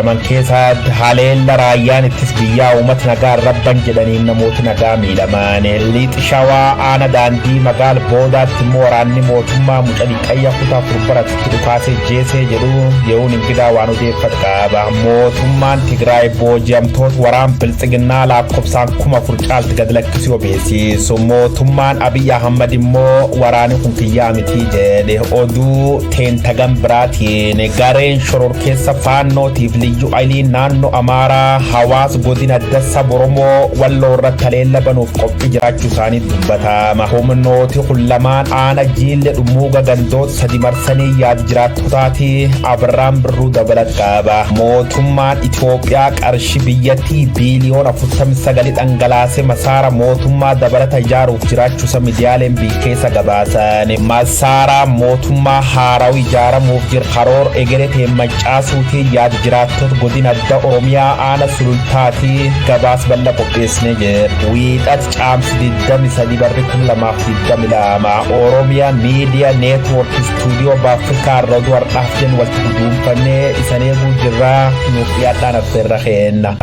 miidhaman keessaa haleella raayyaan ittis biyyaa uummata nagaa rabban jedhaniin namoota nagaa miidhaman. Lixa Shawaa aana Daandii magaal Boodaatti immoo waraanni mootummaa mucaa dhiqayya kutaa 4 baratutti dhukaasee jeesee jedhu yeroon ingidaa waan odeeffatu qaba. Mootummaan Tigraay booji'amtoota waraan biltsiginnaa lakkoofsaan 4,000 caalti gad lakkisuu beeksisu. Mootummaan Abiy Ahmad immoo waraanni kun kiyyaa miti jedhe. Oduu teentagan biraatiin gareen shororkeessa Faannootiif Liyyuu Ayilii naannoo Amaaraa hawaas godina Dassa Oromoo Walloo irratti haleella banuuf qophii jiraachuu isaanii dubbatama. Humnooti kun lamaan aana Jiille Dhummuuga gandoota sadi marsanii yaad jiraattotaati Abirraan Birruu dabalat qaba. Mootummaan Itoophiyaa qarshii biyyattii biiliyoona 49 dhangalaasee masaara mootummaa dabalata ijaaruuf jiraachuusa miidiyaaleen biyya keessa gabaasan. Masaara mootummaa haarawu ijaaramuuf jira karoor egeree teemmacaasuutii yaad jiraattota godina adda Oromiyaa aana Sulultaatii gabaas bal'aa qopheessine jira. Wiixat caamsi 23 barri 2022 Oromiyaa Miidiyaa Neetwoork Istuudiyoo Baafrikaa irra oduu har'aaf jennu walitti guduunfannee isan eeguu jirraa nuuf dhiyaadhaan affeerra keenna.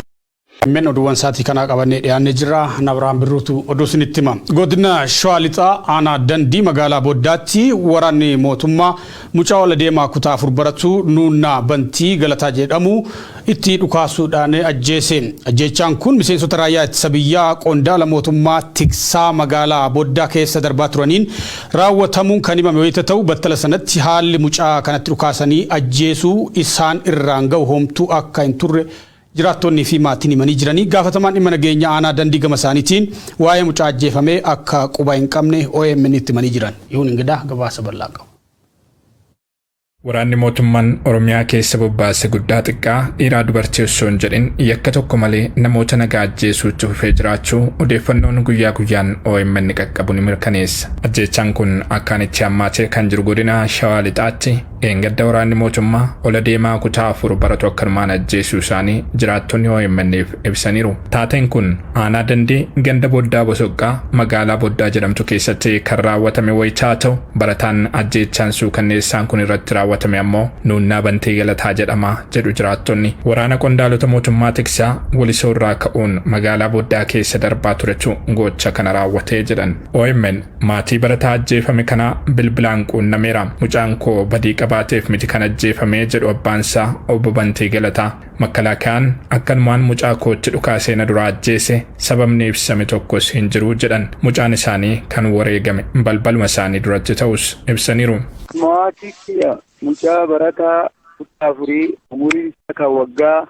Ammeen oduuwwan sa'aatii kanaa qabannee dhiyaannee jirra. Nabraan Birruutu oduu isinitti hima. Godina Shawaa Lixaa aanaa Dandii magaalaa Boddaatti waraanni mootummaa mucaa ol adeemaa kutaa 4 baratu Nuunnaa Bantii Galataa jedhamu itti dhukaasuudhaan ajjeese. Ajjeechaan kun miseensota raayyaa ittisa biyyaa qondaala mootummaa tiksaa magaalaa Boddaa keessa darbaa turaniin raawwatamuun kan himame wayita ta'u, battala sanatti haalli mucaa kanatti dhukaasanii ajjeesuu isaan irraan ga'u homtuu akka hin turre jiraattonnii fi maatiin himanii jiranii. Gaafatamaan dhimma nageenya aanaa Dandii gama isaaniitiin waa'ee mucaa ajjeefamee akka quba hin qabne OMN itti himanii jiran. Yihuun Ingidaa gabaasa bal'aa qabu. Waraanni mootummaan Oromiyaa keessa bobbaase guddaa xiqqaa, dhiiraa dubartii osoo hin jedhin yakka tokko malee namoota nagaa ajjeesuutti fufee jiraachuu odeeffannoon guyyaa guyyaan OMN qaqqabu ni mirkaneessa. Ajjeechaan kun akkaan itti hammaatee kan jiru godina Shawaa Lixaatti dheengadda waraanni mootummaa ol adeemaa kutaa 4 baratu akkanumaan ajjeesuu isaanii jiraattonni OMN'f ibsaniiru. Taateen kun aanaa Dandii ganda Boddaa Bosoqqaa magaalaa Boddaa jedhamtu keessatti kan raawwatame wayitaa ta'u, barataan ajjeechaan suukanneessaan kun irratti raawwatame ammoo Nuunnaa Bantii Galataa jedhama jedhu jiraattonni. Waraana qondaalota mootummaa tiksaa Walisoo irraa ka'uun magaalaa Boddaa keessa darbaa turetu gocha kana raawwatee jedhan. OMN maatii barataa ajjeefame kanaa bilbilaan quunnameera. Mucaan koo badii qabaateef miti kan ajjeefame jedhu abbaansaa obbo Bantii Galataa. Makkalaakayaan akkanumaan mucaa kootti dhukaasee na duraa ajjeese, sababni ibsame tokkos hin jiru jedhan. Mucaan isaanii kan wareegame balbaluma isaanii duratti ta'us ibsaniiru. Maatii kiyya mucaa barataa kutaa afurii umuriin isaa kan waggaa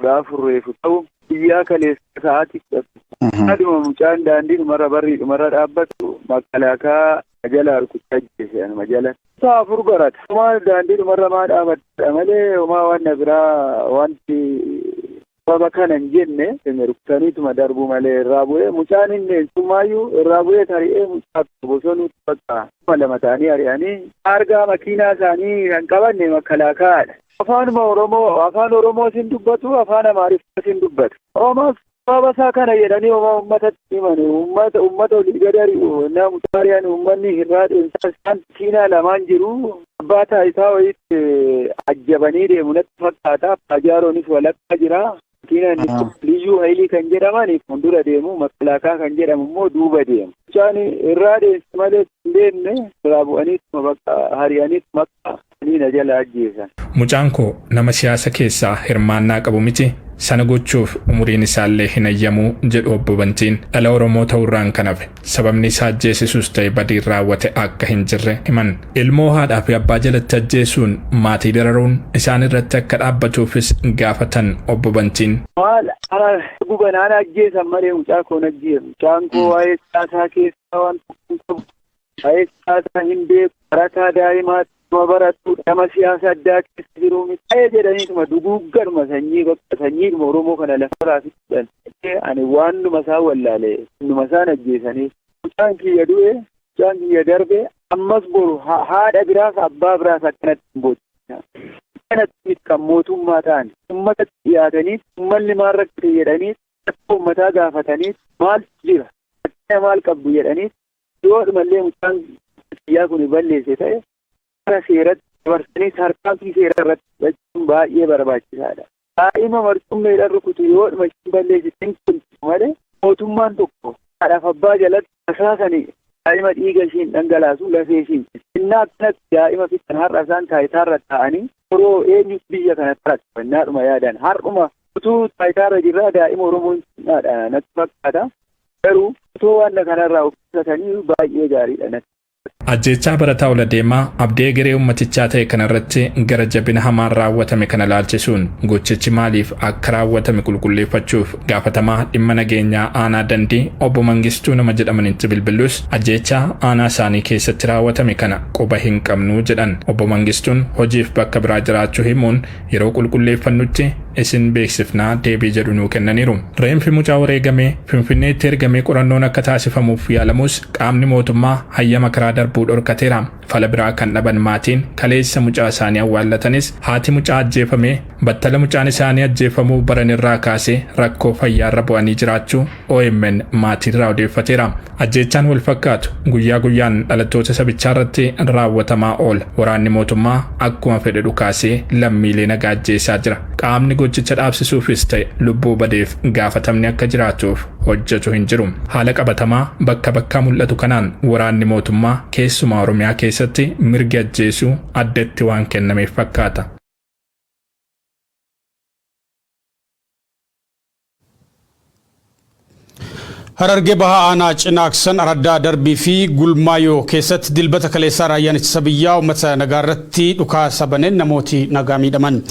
14 reefu ta'u guyyaa kaleessa sa'aatii 11 aduma mucaan daandii dhumarra barrii dhumarra dhaabbatu makalaakaa jala rukutaa ajjeese anuma jala. Kutaa 4 barata. Homaa daandii dhumarra maa dhaabattadha malee homaa waan biraa wanti sababa kana hin jenne, rukutaniituma darbuu malee irraa bu'ee mucaan inni eessumaayyuu irraa bu'ee tari'ee mucaa bosonuutti bakka 2,000 ta'anii ari'anii argaa makiinaa isaanii kan qabanne makkalaakaadha. Afaanuma Oromoo, afaan Oromoo sin dubbatu, afaan Amaariffaa sin dubbatu. Homaa sababa isaa kana jedhanii homaa uummatatti himan, uummata olii gad ari'u, nama mucaa ari'an, uummanni hirraa dheemsaa isaan makiinaa lamaan jiru. Abbaa taayitaa wayiitti ajjabanii deemu natti fakkaata. Paajaaroonis walakkaa jira. Makiinaan inni Liyyuu Hayilii kan jedhaman fuuldura deemu, makalaakaa kan jedhamu immoo duuba deemu. Mucaan irraa dheesse malee hin deemne, irraa bu'anii bakka hari'anii bakka na jala ajjeesan. Mucaan koo nama siyaasa keessaa hirmaannaa qabu miti. Sana gochuuf umuriin isaallee hin ayyamu jedhu obbo Bantiin. Dhala Oromoo ta'urraan kan hafe sababni isaa ajjeesisus ta'e badiin raawwate akka hin jirre himan. Ilmoo haadhaa fi abbaa jalatti ajjeesuun maatii dararuun isaan irratti akka dhaabbatuufis gaafatan obbo Bantiin. Maal ana guban ana ajjeesan malee mucaa koo hin ajjeesu. Mucaan koo waa'ee siyaasaa keessaa waan tokko hin qabu. Waa'ee siyaasaa hin beeku. Barataa daa'imaa nama baratu, nama siyaasa addaa keessa jiru miti. Waa'ee jedhaniituma duguugganuma sanyii bakka sanyiidhuma Oromoo kana lafarraa fixan. Ani waan numa isaan wallaale numa isaan ajjeesanii. Mucaan kiyya du'e, mucaan kiyya darbe, ammas boru haadha biraas abbaa biraas akkanatti hin boochisa. Akkanatti kan mootummaa ta'an uummatatti dhiyaatanii uummanni maal rakkate jedhanii rakkoo uummataa gaafatanii maal jira rakkina maal qabdu jedhanii yoo dhumallee mucaan kiyyaa kun balleesse ta'e gara seeratti dabarsanii tarkaanfii seera irratti fudhachuun baay'ee barbaachisaadha. Daa'ima marcummeedhaan rukutu yoo dhuma isheen balleessiteen kun malee mootummaan tokko haadhaaf abbaa jalatti tasaasanii daa'ima dhiiga ishiin dhangalaasu lafee ishiin. Innaa akkanatti daa'ima fixan har'a isaan taayitaarra taa'anii yeroo eenyu biyya kana tarakka innaadhuma yaadan har'uma utuu taayitaarra jirraa daa'ima Oromoon natti fakkaata. Garuu utuu waan kanarraa of qusatanii baay'ee gaariidha natti. Ajjeechaa barataa ol adeemaa abdii egeree uummatichaa ta'e kanarratti gara jabina hamaan raawwatame kana laalchisuun gochichi maaliif akka raawwatame qulqulleeffachuuf gaafatamaa dhimma nageenyaa aanaa Dandii obbo Mangistuu nama jedhamanitti bilbilus ajjeechaa aanaa isaanii keessatti raawwatame kana quba hin qabnu jedhan. Obbo Mangistuun hojiif bakka biraa jiraachuu himuun yeroo qulqulleeffannutti isin beeksifnaa deebii jedhu nuu kennaniiru. Reenfi mucaa wareegamee Finfinneetti ergamee qorannoon akka taasifamuuf yaalamus qaamni mootummaa hayyama karaa darbuu dhorkateera. Fala biraa kan dhaban maatiin kaleessa mucaa isaanii awwaallatanis haati mucaa ajjeefamee battala mucaan isaanii ajjeefamuu baran irraa kaasee rakkoo fayyaarra bu'anii jiraachuu OMN maatiirraa odeeffateera. Ajjeechaan wal fakkaatu guyyaa guyyaan dhalattoota sabichaa irratti raawwatamaa oola. Waraanni mootummaa akkuma fedhe dhukaasee lammiilee nagaa ajjeesaa jira. Qaamni gochicha dhaabsisuufis ta'e lubbuu badeef gaafatamni akka jiraatuuf hojjetu hin jiru. Haala qabatamaa bakka bakkaa mul'atu kanaan waraanni mootummaa keessumaa Oromiyaa keessatti mirgi ajjeesuu addatti waan kennameef fakkaata. Harargee Bahaa Aanaa Cinaaksan Araddaa Darbii fi Gulmaayoo keessatti dilbata kaleessaa raayyaan ittisa biyyaa uummata nagaa irratti dhukaasa baneen namooti nagaa miidhaman.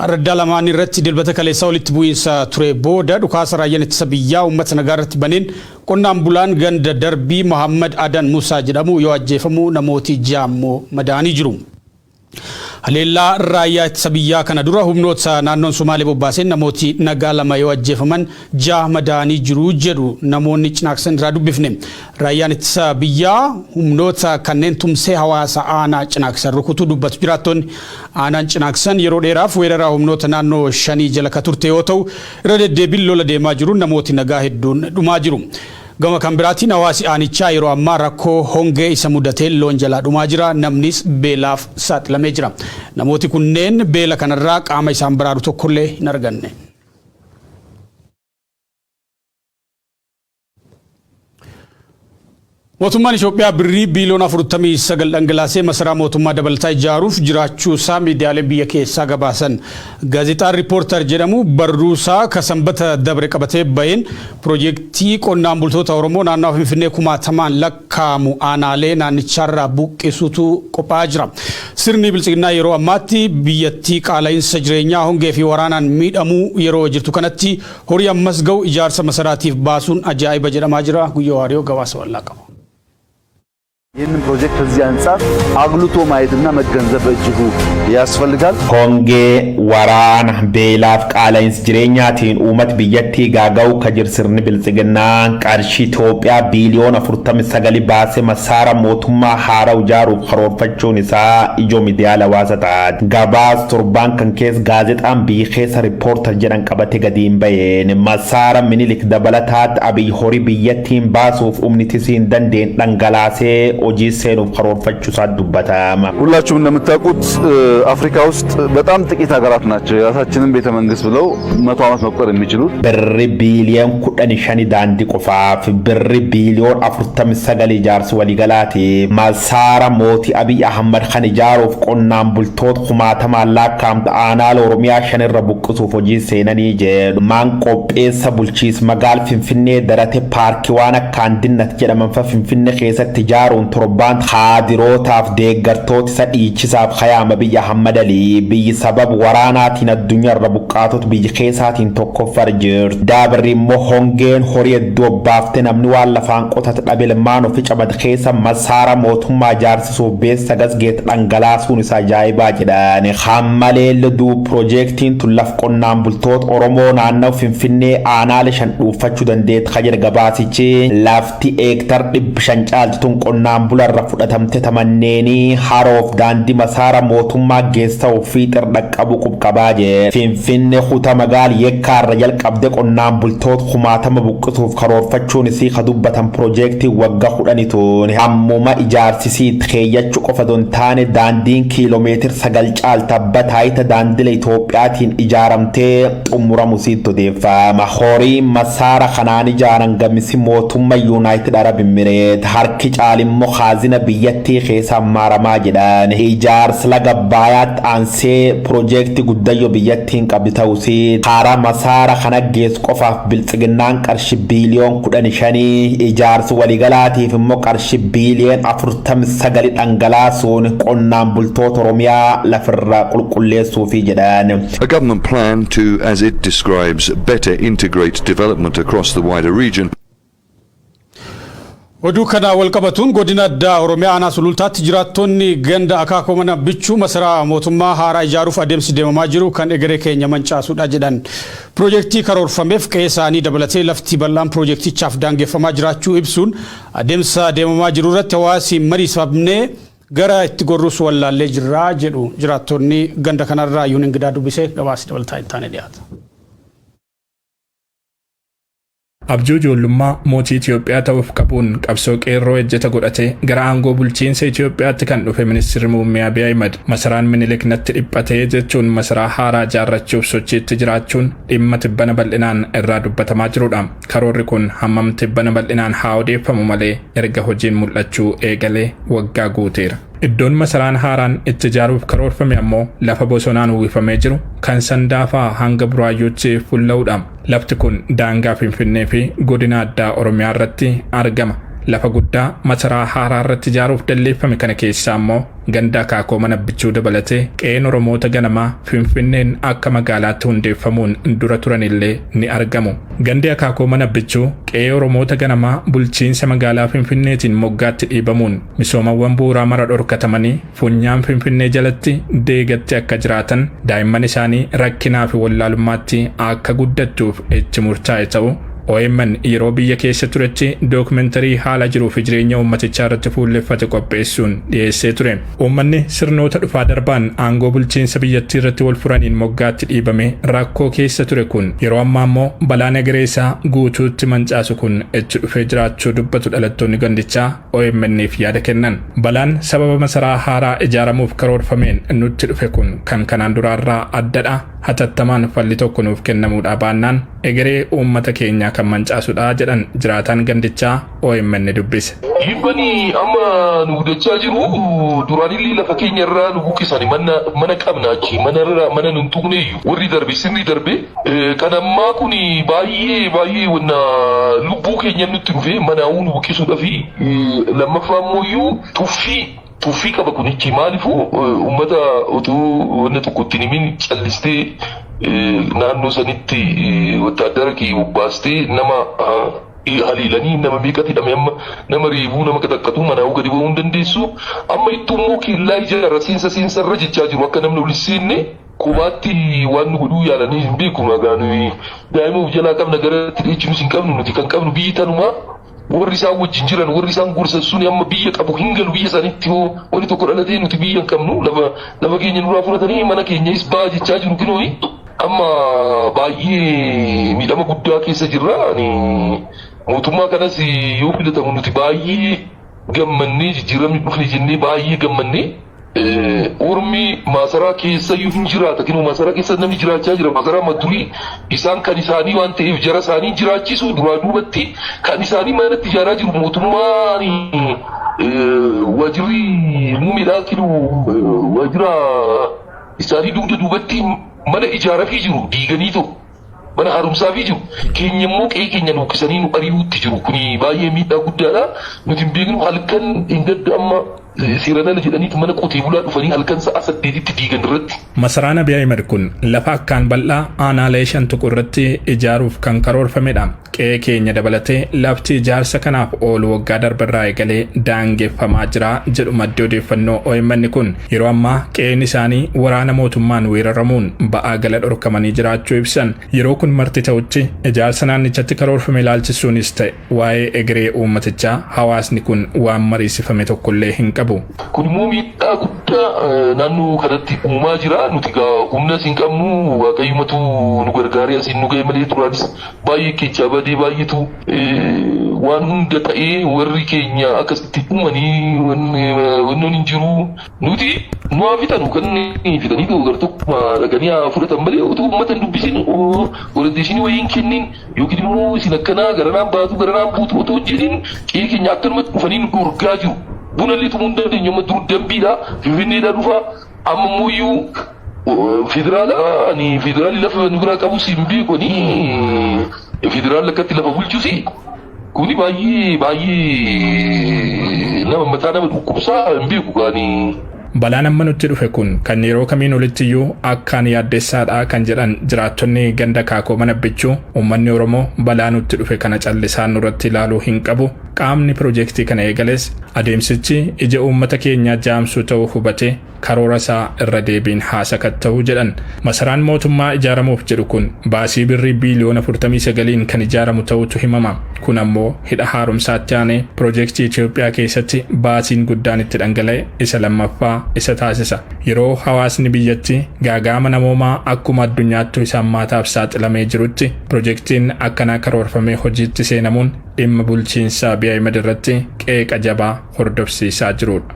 Araddaa lamaan irratti dilbata kaleessaa walitti bu'iinsa ture booda dhukaasa raayyaan ittisa biyyaa uummata nagaa irratti baneen qonnaan bulaan ganda Darbii Mohammad Adan Musaa jedhamu yoo ajjeefamu namooti ja'a immoo madaa'anii jiru. Haleellaa raayyaa ittisa biyyaa kana dura humnoota naannoon Sumaalee bobbaaseen namooti nagaa 2 yoo ajjeefaman 6 madaa'anii jiru jedhu namoonni Cinaaksan irraa dubbifne. Raayyaan ittisa biyyaa humnoota kanneen tumsee hawaasa aanaa Cinaaksan rukutuu dubbatu jiraattonni. Aanaan Cinaaksan yeroo dheeraaf weerara humnoota naannoo shanii jala ka turte yoo ta'u irra deddeebiin lola deemaa jiruun namooti nagaa hedduun dhumaa jiru. Gama kan biraatiin hawaasi aanichaa yeroo ammaa rakkoo hongee isa mudateen loon jalaa dhumaa jira, namnis beelaaf saaxilamee jira. Namooti kunneen beela kanarraa qaama isaan baraaru tokkollee hin arganne. Mootummaan Itoophiyaa birrii biiliyoona 49 dhangalaasee masaraa mootummaa dabalataa ijaaruuf jiraachuu isaa miidiyaaleen biyya keessaa gabaasan. Gaazexaan Riippoortar jedhamu barruu isaa ka Sanbata dabre qabatee baheen Pirojektii qonnaan bultoota Oromoo naannawa Finfinnee kumaatamaan lakkaa'amu aanaalee naannichaarraa buqqisuutu qophaa'aa jira. Sirni Biltsiginnaa yeroo ammaatti biyyattii qaala'insa jireenyaa, hongee fi waraanaan miidhamuu yeroo jirtu kanatti horii ammas ga'u ijaarsa masaraatiif baasuun ajaa'iba jedhamaa jira. Guyyoo Waariyoo gabaasa bal'aa qaba. ይህንን ፕሮጀክት ከዚህ አንጻር አጉልቶ ማየትና መገንዘብ በእጅጉ ያስፈልጋል። Hongee, waraana, beelaaf qaala'insi jireenyaatiin uummata biyyattii gaaga'uu ka jiru sirni Biltsiginnaa qarshii Itoophiyaa biiliyoona 49 baasee masaara mootummaa haaraw ijaaruuf karoorfachuun isaa ijoo miidiyaalee hawaasa taate. Gabaas torbaan kan keessa gaazexaan biyya keessa Riippoortar jedhan qabate gadiin baheen masaara Minilik dabalataatti Abiy horii biyyattiin baasuuf humni hin dandeenye dhangalaasee hojii seenuuf karoorfachuu isaa dubbatama. ሁላችሁም እንደምታውቁት አፍሪካ ውስጥ በጣም ጥቂት ሀገራት ናቸው የራሳችንን ቤተ መንግስት ብለው 100 ዓመት መቁጠር የሚችሉት። Birri biiliyoon 15 daandii qofaaf, birri biiliyoon 49 ijaarsa waliigalaatiif masaara mootii Abiy Ahmad kan ijaaruuf qonnaan bultoota kumaatamaan lakkaa'amtu aanaalee Oromiyaa shanirra buqqisuuf hojii seenanii jedhu. Maan qopheessa bulchiis magaal Finfinnee darate paarkii waan akka Andinnat jedhaman fa Finfinnee keessatti ijaaruun torbaan haadirootaaf deeggartoota isa dhiichisaaf hayaama Abiy Ahmad Ali biyyi sababa waraanaatiin addunyaarra buqqaatota biyya keessaatiin tokkoffar jirtu. Daabirri immoo hongeen horii hedduu obbaaftee namni waan lafaan qotatu dhabe ilmaan ofi cabate keessa masaara mootummaa ijaarsisuuf beessa gasgeet dhangalaasuun isaa ajaa'ibaa jedhan. Hammalee liduu piroojeektiin tun laf qonnaan bultoota Oromoo naannawa Finfinnee aanaalee shan dhuunfachuu dandeetti ka jedhe gabaasichi lafti heektar 500 caaltu tun qonnaan Qonnaan bularra fudhatamte tamanneenii haroof daandii masaara mootummaa geessa fiixir dhaqqabu qubqabaa jee. Finfinne kuta magaal Yekkaarra jalqabde qonnaan bultoota kumaatama buqqisuuf karoorfachuun isii ka dubbatan piroojeektii waggaa 10 tuun ammuma ijaarsisii itti keeyyachuu qofa don taane, daandiin kiiloomeetir 9 caalta abba taayita daandila Itoophiyaatiin ijaaramtee xumuramu isiitti odeeffama. Horii masaara kanaan ijaaran gamisi mootummaa United Arab Emirates, harki caalimmoo kaazina biyyattii keessa maaramaa jedhan. Ijaarsa laga Abbayaatti aansee piroojeektii guddayyo biyyattiin qabdi ta'usi karaa masaara kana geessu qofaaf Biltsiginnaan qarshii biiliyoon 15, ijaarsa waliigalaatiif immoo qarshii biiliyoon 49 dhangalaasuun qonnaan bultoota Oromiyaa lafirraa qulqulleessuufi jedhan. A government plan to, as it describes, better integrate development across the wider region. Oduu kana walqabatuun godina addaa Oromiyaa aanaa Sulultaatti jiraattonni ganda Akaakoo Mana Bichuu masaraa mootummaa haaraa ijaaruuf adeemsi deemamaa jiru kan egeree keenya mancaasudha jedhan. Piroojeektii karoorfameef qe'ee isaanii dabalatee lafti bal'aan piroojeektichaaf daangeffamaa jiraachuu ibsuun, adeemsa deemamaa jiru irratti hawaasi mariisifamnee gara itti gorrus wallaallee jirraa jedhu jiraattonni ganda kanarraa. Yuun Ingidaa dubbisee gabaasi dabalataa itti aanee dhiyaata. Abjuu ijoollummaa mootii Itoophiyaa ta'uuf qabuun qabsoo qeerroo ejjeta godhatee gara aangoo bulchiinsa Itoophiyaatti kan dhufe Ministeerri Muummee Abiy Ahimad, masaraan Minilik natti dhiphatee jechuun masaraa haaraa ijaarrachuuf sochiitti jiraachuun dhimma tibbana bal'inaan irraa dubbatamaa jirudha. Karoorri kun hammam tibbana bal'inaan haa odeeffamu malee, erga hojiin mul'achuu eegalee waggaa guuteera. Iddoon masaraan haaraan itti ijaaruuf karoorfame ammoo lafa bosonaan uwwifamee jiru kan Sandaafaa hanga Buraayyootti fulla'uudha. Lafti kun daangaa Finfinnee fi godina addaa Oromiyaa irratti argama. Lafa guddaa masaraa haaraa irratti ijaaruuf dalleeffame kana keessaa immoo ganda Akaakoo Mana Bichuu dabalatee qe'een Oromoota ganamaa Finfinneen akka magaalaatti hundeeffamuun dura turanillee ni argamu. Gandi Akaakoo Mana Bichuu qe'ee Oromoota ganamaa bulchiinsa magaalaa Finfinneetiin moggaatti dhiibamuun misoomawwan bu'uuraa mara dhorkatamanii funyaan Finfinnee jalatti deegatti akka jiraatan, daa'imman isaanii rakkinaa fi wallaalummaatti akka guddattuuf itti murtaa'e ta'u OMN yeroo biyya keessa turetti dookumentarii haala jiruu fi jireenya uummatichaa irratti fuulleffate qopheessuun dhiyeessee ture. Uummanni sirnoota dhufaa darbaan aangoo bulchiinsa biyyattii irratti wal furaniin moggaatti dhiibame rakkoo keessa ture kun yeroo ammaa immoo balaan egeree isaa guutuutti mancaasu kun itti dhufee jiraachuu dubbatu dhalattoonni gandichaa OMN'if yaada kennan. Balaan sababa masaraa haaraa ijaaramuuf karoorfameen nutti dhufe kun kan kanaan duraarraa addadha. Hatattamaan falli tokko nuuf kennamuudha baannaan egeree uummata keenyaa kan mancaasudha jedhan jiraataan gandichaa OMN dubbise. Dhiibbani amma nu gudachaa jiru, duraanillee lafa keenya irraa nu buqqisani. Mana qabna achi, mana irraa mana nun tuqne iyyuu warri darbe sirni darbe. Kan ammaa kun baay'ee baay'ee wanna lubbuu keenya nutti dhufe, mana nu buqqisuudhaaf. Lammaffaa immoo iyyuu tuffii tuffii qaba kunichi. Maaliifuu uummata utuu wanna tokko ittiin himin callistee naannoo sanitti wattaaddara kee bobbaastee nama haliilanii, nama meeqatti hidhame, amma nama reebuu, nama qaxaqqatu, manaa gadi ba'uu hin dandeessu. Amma ittuu immoo kellaa ijaarra seensa seensarra jechaa jiru, akka namni ol seenne kophaatti waan nu godhuu yaalanii hin beeku. Magaa nuyi daa'ima of jalaa qabna, gara itti dheechinus hin qabnu. Nuti kan qabnu biyyi tanumaa. Warri isaan wajjin jiran, warri isaan gorsan suni amma biyya qabu hin galu biyya isaaniitti. Yoo wanni tokko dhalatee, nuti biyya hin qabnu. Lafa keenya nurraa fudhatanii mana keenyas ba'a jechaa jiru. Kinooyi amma baay'ee miidhama guddaa keessa jirra. Mootummaa kanas yoo filatamu nuti baay'ee gammannee, jijjiiramni dhufne jennee baay'ee gammannee. Ormi maasaraa keessa iyyuu hin jiraata. Kinoo maasaraa keessa namni jiraachaa jira. Maasaraa madurii isaan kan isaanii waan ta'eef jara isaanii jiraachisu, duraa duubatti kan isaanii manatti ijaaraa jiru. Mootummaan waajirri muumeedhaa kinoo waajjira isaanii dugda duubatti mana ijaarafii jiru, diiganii ta'u mana haaromsaafii jiru. Keenya immoo qe'ee keenya nuuqisanii nu ari'uutti jiru. Kuni baay'ee miidhaa guddaadha. Nuti hin beeknu, halkan hin gadda amma. Seeraan ala jedhaniitu mana qotee bulaa dhufanii halkan sa'a 8tti diigan irratti. Masaraan Abiy Ahimad kun lafa akkaan bal'aa aanaalee 5 tuqu irratti ijaaruuf kan karoorfamedha. Qe'ee keenya dabalatee lafti ijaarsa kanaaf oolu waggaa darberraa eegalee daangeffamaa jira jedhu maddi odeeffannoo OMN kun. Yeroo ammaa qe'een isaanii waraana mootummaan weeraramuun ba'aa gala dhorkamanii jiraachuu ibsan. Yeroo kun marti ta'utti ijaarsa naannichatti karoorfame ilaalchisuunis ta'e waa'ee egeree uummatichaa hawaasni kun waan mariisifame tokkollee hin qabu. Kun immoo miidhaa guddaa naannoo kanatti uumaa jira. Nuti egaa humnas hin qabnu, Waaqayyumatu nu gargaaree asiin nu ga'e malee duraanis baay'ee keechaa badee baay'eetu waan hunda ta'ee warri keenya akkasitti dhumanii wannoon hin jiru. Nuti nu haa fixanu kan fixanii gara tokkuma dhaqanii haa fudhatan malee utuu uummata hin dubbisin, orientation wayii hin kennin yookiin immoo isin akkanaa garanaan baatu garanaan buutu otoo hin jedhin qe'ee keenya akkanumatti dhufanii nu dhorgaa jiru. Buna illee tumuu hin dandeenyu. Amma dur dambiidha, Finfinneedha dhufa, amma immoo iyyuu federaala. Ani federaalli lafa nu biraa qabus hin beeku. Ani federaalli akkatti lafa bulchusi kuni baay'ee baay'ee nama mataa nama dhukkubsaa hin beeku gaani. Balaan amma nutti dhufe kun kan yeroo kamiin olitti iyyuu akkaan yaaddessaadha kan jedhan jiraattonni ganda Kaakoo Mana Bichuu, uummanni Oromoo balaa nutti dhufe kana callisaan nurratti ilaaluu hin qabu. Qaamni piroojeektii kana eegales adeemsichi ija uummata keenyaa jaamsuu ta'uu hubatee karoora isaa irra deebiin haa sakatta'u jedhan. Masaraan mootummaa ijaaramuuf jedhu kun baasii birrii biiliyoona 49n kan ijaaramu ta'utu himama. Kun ammoo hidha haaromsaatti aanee piroojeektii Itoophiyaa keessatti baasiin guddaan itti dhangala'e isa lammaffaa isa taasisa. Yeroo hawaasni biyyattii gaagaama namoomaa akkuma addunyaattuu isaan maataaf saaxilamee jirutti piroojeektiin akkanaa karoorfamee hojiitti seenamuun dhimma bulchiinsaa Abiy Ahimad irratti qeeqa jabaa hordofsiisaa jirudha.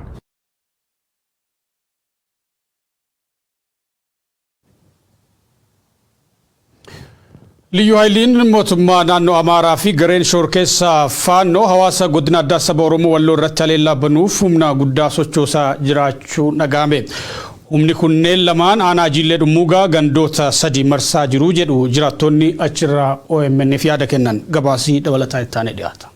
Liyyuu Haayiliin mootummaa naannoo Amaaraa fi gareen shoorkeessaa Faannoo hawaasa godina addaa saba Oromoo Walloo irratti haleellaa banuuf humna guddaa sochoosaa jiraachuu dhaga'ame. Humni kunneen lamaan aanaa Jiillee Dhummuugaa gandoota 3 marsaa jiru jedhu jiraattonni achirraa OMN'f yaada kennan. Gabaasii dabalataa itti aanee dhiyaata.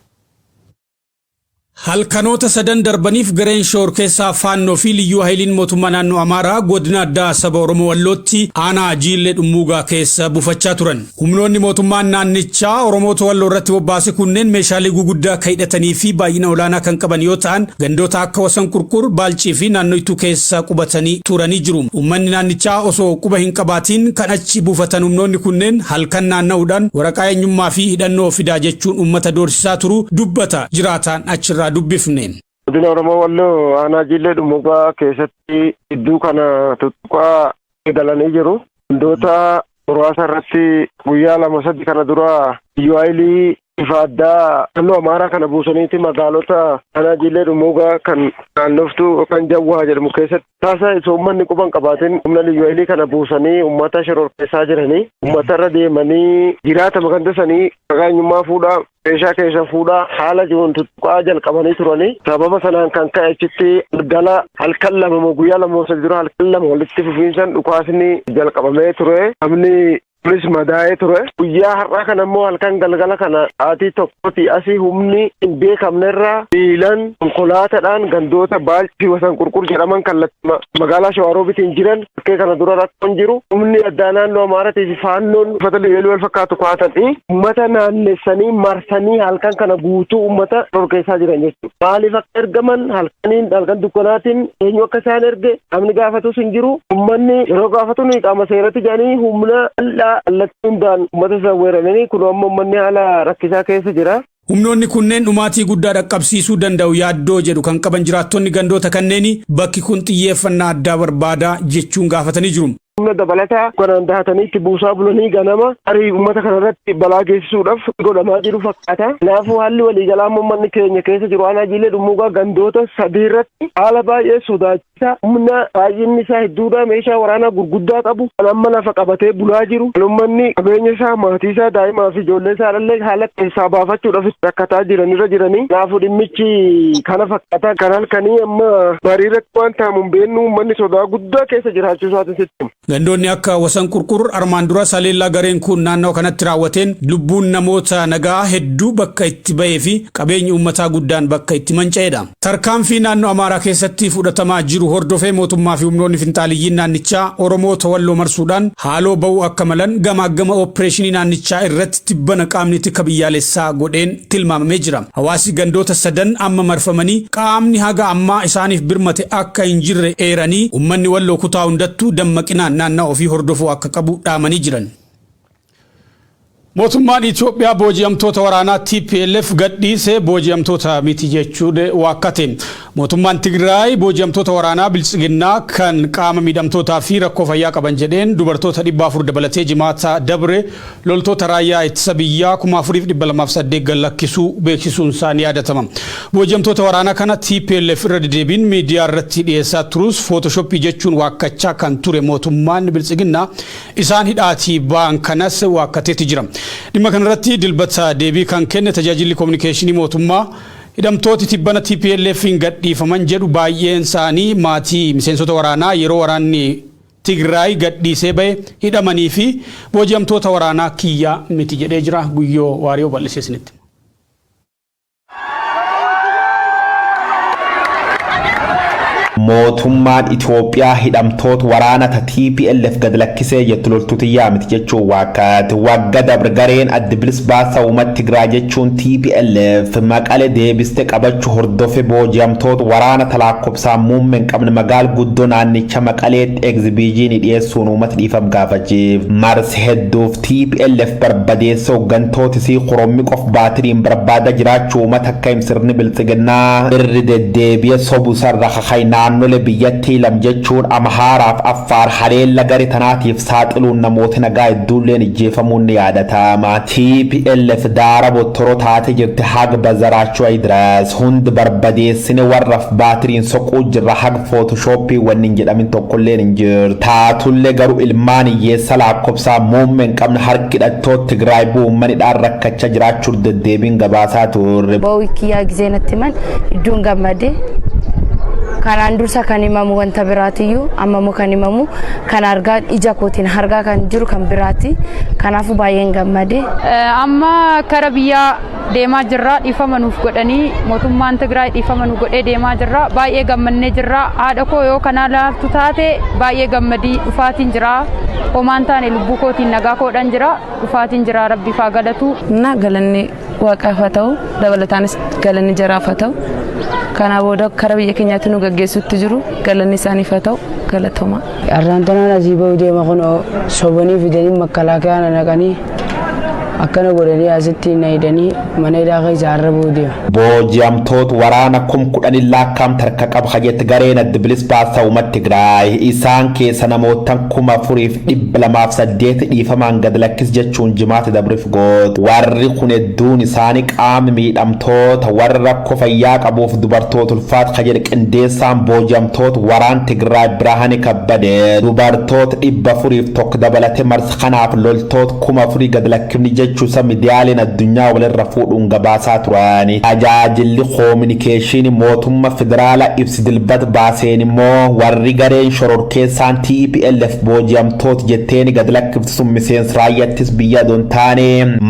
Halkanoota sadan darbaniif gareen shoorkeessaa Faannoo fi Liyyuu Hayiliin mootummaa naannoo Amaaraa godina addaa saba Oromoo Wallootti aanaa Jiillee Dhummuugaa keessa buufachaa turan. Humnoonni mootummaan naannichaa Oromoota Walloo irratti bobbaase kunneen meeshaalee guguddaa kan hidhatanii fi baay'ina olaanaa kan qaban yoo ta'an, gandoota akka Wasan Qurqur, Baalcii fi naannoytuu keessa qubatanii turanii jiru. Uummanni naannichaa osoo quba hin qabaatiin kan achi buufatan humnoonni kunneen halkan naanna'uudhaan waraqaa eenyummaa fi hidhannoo fidaa jechuun uummata doorsisaa turuu dubbata jiraataan achirraa dubbifne. Godina Oromoo Walloo aanaa Jiillee Dhummuugaa keessatti gidduu kana tuttuqaa eegalanii jiru. Gandoota muraasa irratti guyyaa 2 3 kana dura liyyuu haayilii bifa addaa naannoo Amaaraa kana buusaniiti magaalota aanaa Jiillee Dhummuugaa kan naannoftuu yookaan Jawwaa jedhamu keessatti tasa osoo uummanni quba hin qabaatin humna liyyuu haayilii kana buusanii uummata shororkeessaa jiranii, uummata irra deemanii jiraatama ganda sanii maqaa eenyummaa fuudhaa, meeshaa keessan fuudhaa haala jiruun tuttuqaa jalqabanii turanii. Sababa sanaan kan ka'e achitti galgala halkan 2 moo guyyaa 2 moo 3 dura halkan 2 walitti fufiinsan dhukaasni jalqabamee ture. Namni kunis madaa'ee ture. Guyyaa har'aa kana immoo halkan galgala kana sa'aatii 1tti asii humni hin beekamnerraa miilan konkolaataadhaan gandoota Baalchii Wasan Qurqur jedhaman kallattii magaalaa Shawaaroobitiin jiran bakkee kana dura rakkoon jiru humni addaa naannoo Amaaratii fi Faannoon uffata liyyuu wal fakkaatu kaatanii uummata naannessanii marsanii halkan kana guutuu uummata dhorkeessaa jiran jechuudha. Maaliif akka ergaman, halkaniin halkan dukkanaatiin eenyu akka isaan erge namni gaafatus hin jiru. Uummanni yeroo gaafatu nuyi qaama seeratti jedhanii humna bal'aa kallattii hundaan uummata isaan weeraranii kun amma uummanni haala rakkisaa keessa jira. Humnoonni kunneen dhumaatii guddaa dhaqqabsiisuu danda'u yaaddoo jedhu kan qaban jiraattonni gandoota kanneenii, bakki kun xiyyeeffannaa addaa barbaada jechuun gaafatanii jiru. Humna dabalataa kanaan dahatanii itti buusaa bulanii ganama tarii uummata kanarratti balaa geessisuudhaaf godhamaa jiru fakkaata. Kanaafuu haalli waliigalaa amma uummanni keenya keessa jiru aanaa Jiilee Dhummuugaa gandoota 3 irratti haala baay'ee sodaachisaa, humna baay'inni isaa hedduudha, meeshaa waraanaa gurguddaa qabu kan amma lafa qabatee bulaa jiru, kan uummanni qabeenya isaa, maatii isaa, daa'imaa fi ijoollee isaa illee haala keessaa baafachuudhaaf rakkataa jiranirra jiranii. Kanaafuu dhimmichi kana fakkaata. Kan halkanii amma barii irratti waan ta'amu hin beeknu, uummanni sodaa guddaa keessa jiraachuu isaatiin sitti hima. Gandoonni akka Wasan Qurqur armaan dura haleellaa gareen kun naannoo kanatti raawwateen lubbuun namoota nagaa hedduu bakka itti bahee fi qabeenyi uummataa guddaan bakka itti manca'edha. Tarkaanfii naannoo Amaaraa keessatti fudhatamaa jiru hordofee mootummaa fi humnoonni finxaaliyyiin naannichaa Oromoota Walloo marsuudhaan haaloo ba'uu akka malan gamaa gama opereeshinii naannichaa irratti tibbana qaamni tika biyyaalessaa godheen tilmaamamee jira. Hawaasi gandoota sadan amma marfamanii qaamni haga ammaa isaaniif birmate akka hin jirre eeranii, uummanni Walloo kutaa hundattuu dammaqinaan naannoo ofii hordofuu akka qabu dhaamanii jiran. Mootummaan Itoophiyaa booji'amtoota waraanaa TPLF gadhiisee booji'amtoota miti jechuun waakkate. Mootummaan Tigraay booji'amtoota waraanaa Biltsiginnaa kan qaama miidhamtootaa fi rakkoo fayyaa qaban jedheen dubartoota 400 dabalatee Jimaata dabre loltoota raayyaa ittisa biyyaa 4208 gad lakkisuu beeksisuun isaa ni yaadatama. Booji'amtoota waraanaa kana TPLF irra deddeebiin miidiyaa irratti dhiyeessaa turus, footoshoppii jechuun waakkachaa kan ture mootummaan Biltsiginnaa isaan hidhaatii ba'an kanas waakkateeti jira. Dhimma kanarratti Dilbata deebii kan kenne tajaajilli koominikeeshinii mootummaa, hidhamtooti tibbana TPLF hin gadhiifaman jedhu baay'een isaanii maatii miseensota waraanaa yeroo waraanni Tigraay gadhiisee bahe hidhamanii fi booji'amtoota waraanaa kiyyaa miti jedhee jira. Guyyoo Waariyoo bal'isee isinitti. Mootummaan Itoophiyaa hidhamtoota waraana ta TPLF gad lakkisee jettu loltuutiyyaa miti jechuun waakkate. Wagga dabre gareen Adda Bilisa Baasaa Uummata Tigraay jechuun TPLF Maqale deebiste qabachuu hordofe booji'amtoota waraana ta lakkoofsaan muummee hin qabne magaal guddoo naannicha Maqaleetti egzibiijiinii dhiyeessuun uummata dhiifam gaafachiif. Marsi hedduuf TPLF barbadeessa hooggantoota isii korommi qof baatiriin barbaada jiraachuu uummata akka himsirni Biltsiginnaa irri deddeebi'e sobu sarra kakay naannolee biyyattii lam jechuun Amhaaraaf Affaar haleella gare tanaatiif saaxiluun namoota nagaa hedduulleen ijjeefamuun ni yaadatama. TPLF daara bottoro taate jirti, hag bazaraachuu ayidiras hundi barbadeessine warraaf baatiriin soquu jirra, hag footoshoppii wanni hin jedhamin tokkolleen hin jirtu. Taatullee garuu ilmaan hiyyeessa lakkoofsaan muummee hin qabne harki hidhattoota Tigraay bu'uummanidhaan rakkachaa jiraachuu deddeebiin gabaasaa turre. Ba'uu kiyyaa gizee natti himan iddoon gammade. Kanaan dursa kan himamu wanta biraatiyyuu, amma immoo kan himamu kan argaa ija kootiin argaa kan jiru kan biraati. Kanaafuu baay'een gammade. Amma kara biyyaa deemaa jirra. Dhiifama nuuf godhanii, mootummaan Tigraay dhiifama nu godhee deemaa jirra. Baay'ee gammannee jirra. Haadha koo yoo kanaa laaltu taate, baay'ee gammadii dhufaatiin jira. Homaan taane, lubbuu kootiin nagaa koodhaan jira, dhufaatiin jira, rabbiif haa galatu. Na galanni Waaqaaf haa ta'u, dabalataanis galanni jaraaf haa ta'u. Kanaa booda kara biyya keenyaatti nu gaggeessutti jiru, galanni isaaniif haa ta'u, galatooma. Har'aan tanaan asii bahuu deema, kun sobanii fidanii makkalaakayaa na naqanii akkana godhanii asitti na hidhanii mana hidhaa keessa har'a bahuu deema. Booji'amtoota waraana 10,000 lakkaa'am tarka qaba kajetti gareen Adda Bilisa Baasaa Uummata Tigraay, isaan keessa namootan 4208 dhiifamaan gad lakkis jechuun Jimaata dabriif goot. Warri kun hedduun isaanii qaama miidhamtoota, warra rakkoo fayyaa qabuuf dubartoota ulfaat kajedhe qindeessaan booji'amtoota waraan Tigraay Birhaane Kabbade. Dubartoota 401 dabalate marsa kanaaf loltoota 4000 gad lakkifni jechuusa miidiyaaleen addunyaa walirra fuudhuun gabaasaa turan. Tajaajilli koominikeeshinii mootummaa federaalaa ibsi Dilbata baaseen immoo warri gareen shororkeessaan TPLF booji'amtoota jetteeni gad lakkiftu sun miseensa raayyaattis biyya adon taane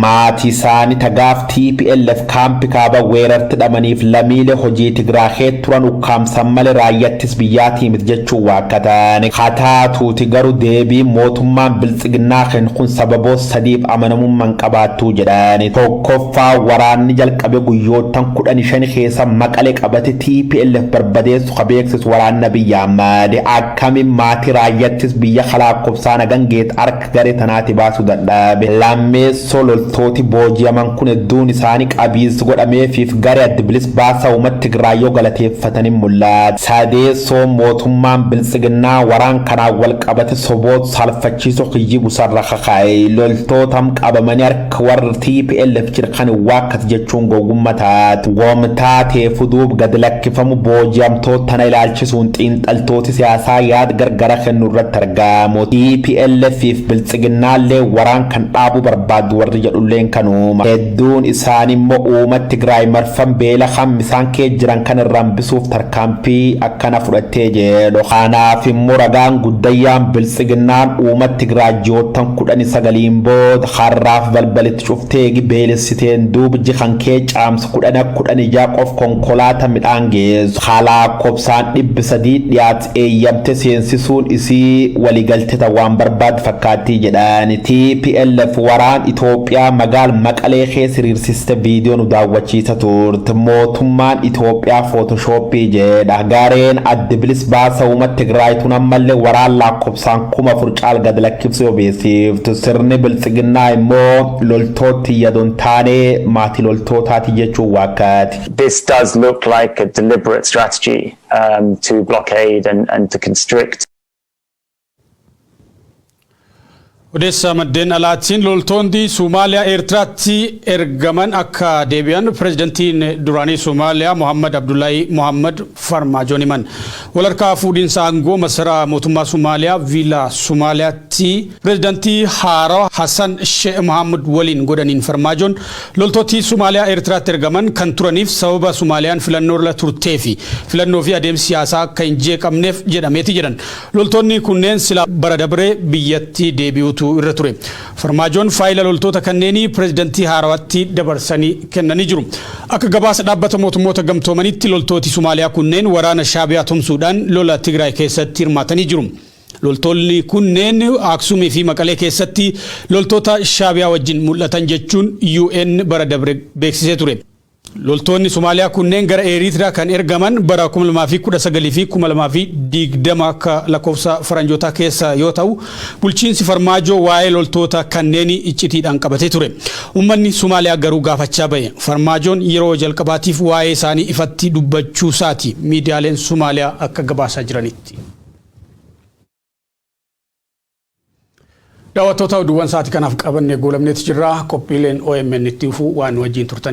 maatii isaanii tagaaf TPLF kaampii kaaba weerarti dhamaniif lamiilee hojii Tigraahee turan ukkaamsan malee raayyaattis biyyaatii miti jechuun waakkatan. Haa taatuuti garuu deebii mootummaan Biltsiginnaa kennu kun sababoota sadiif amanamummaan qabaattuu jedhan. Tokkoffaa, waraanni jalqabe guyyoottan 15 keessa Maqalee qabate TPLF barbadeessu ka beeksisu waraanni Abiyyi Ahmad akkamiin maatii raayyaattis biyya lakkoofsaan hagan geet harka garee tanaati baasuu dadhabe? Lammeessoo, loltooti booji'aman kun hedduun isaanii qabiinsi godhameefiif garee Adda Bilisa Baasaa Uummata Tigraay yoo galateeffatanii mul'ata. Sadeessoo, mootummaan Biltsiginnaa waraan kanaan wal qabate soboota saalfachiisoo kiyyibu sarra kakaa'e loltootam qabamanii Harka warra TPLF jira kan waakkate jechuun gowwummaa taate. Woomtaa teefu duub gad lakkifamu booji'amtoota tana ilaalchisuun xiinxaltooti siyaasaa yaad gargara kennu irratti argamu. TPLF fi biltsiginnaallee waraan kan dhaabuu barbaadu warri jedhulleen kanuma. Hedduun isaanii immoo uummata Tigraay marfan beela kan isaan kee jiran kan irraa hambisuuf tarkaanfii akkana fudhattee jedhu. Kanaaf immoo ragaan guddayyaan biltsiginnaan uummata Tigraay ji'oottan 19n booda har'aaf balbalitti cuftee beelessiteen duuba jikan kee caamsa 10 16 qof konkolaata midhaan geessu. Lakkoofsaan 300 dhiyaate eeyyamte seensisuun isii waliigaltee waan barbaadu fakkaattii jedhan. TPLF waraan Itoophiyaa magaal Maqalee keessa hiriirsiste viidiyoo nu daawwachiisa turte. Mootummaan Itoophiyaa Photoshop jedha. Gareen adda bilis baasa uummata Tigraay tun ammallee waraan lakkoofsaan 4000 caal gad lakkifsuu beeksiftu. Sirni biltsiginnaa immoo loltooti yadoon taane maatii loltootaati jechuun waakkaati. This does look like a deliberate strategy to blockade and to constrict. Odeessa maddeen alaatiin, loltoonni Somaaliyaa Eertiraatti ergaman akka deebi'an pirezidantiin duraanii Somaaliyaa Mohammad Abdullahi Mohammad Farmaajoon himan. Walharkaa fuudhinsa aangoo masaraa mootummaa Somaaliyaa Viilaa Somaaliyaatti pirezidantii haarawaa Hassan Sheekh Mohammad waliin godhaniin, Farmaajoon loltooti Somaaliyaa Eertiraatti ergaman kan turaniif sababa Somaaliyaan filannoo irra turtee fi filannoo fi adeemsi siyaasaa akka hin jeeqamneef jedhameeti jedhan. Loltoonni kunneen sila bara dabree biyyatti deebi'uutu irra ture. Farmaajoon faayila loltoota kanneenii pirezidantii haarawaatti dabarsanii kennanii jiru. Akka gabaasa dhaabbata mootummoota gamtoomanitti, loltooti Somaaliyaa kunneen waraana Shaabiyaa tumsuudhaan lola Tigraay keessatti hirmaatanii jiru. Loltoonni kunneen Aksumii fi Maqalee keessatti loltoota Shaabiyaa wajjin mul'atan jechuun UN bara dabre beeksisee ture. Loltoonni Somaaliyaa kunneen gara Eritiriyaa kan ergaman bara 2019 fi 2020 akka lakkoofsa faranjootaa keessa yoo ta'u, bulchiinsi Farmaajoo waa'ee loltoota kanneenii iccitiidhaan qabatee ture. Uummanni Somaaliyaa garuu gaafachaa bahe. Farmaajoon yeroo jalqabaatiif waa'ee isaanii ifatti dubbachuu isaati miidiyaaleen Somaaliyaa akka gabaasaa jiranitti. Daawwattoota, oduuwwan sa'aatii kanaaf qabannee goolabneeti jirra. Qophiileen OMN itti fufuu waan wajjin turtanii.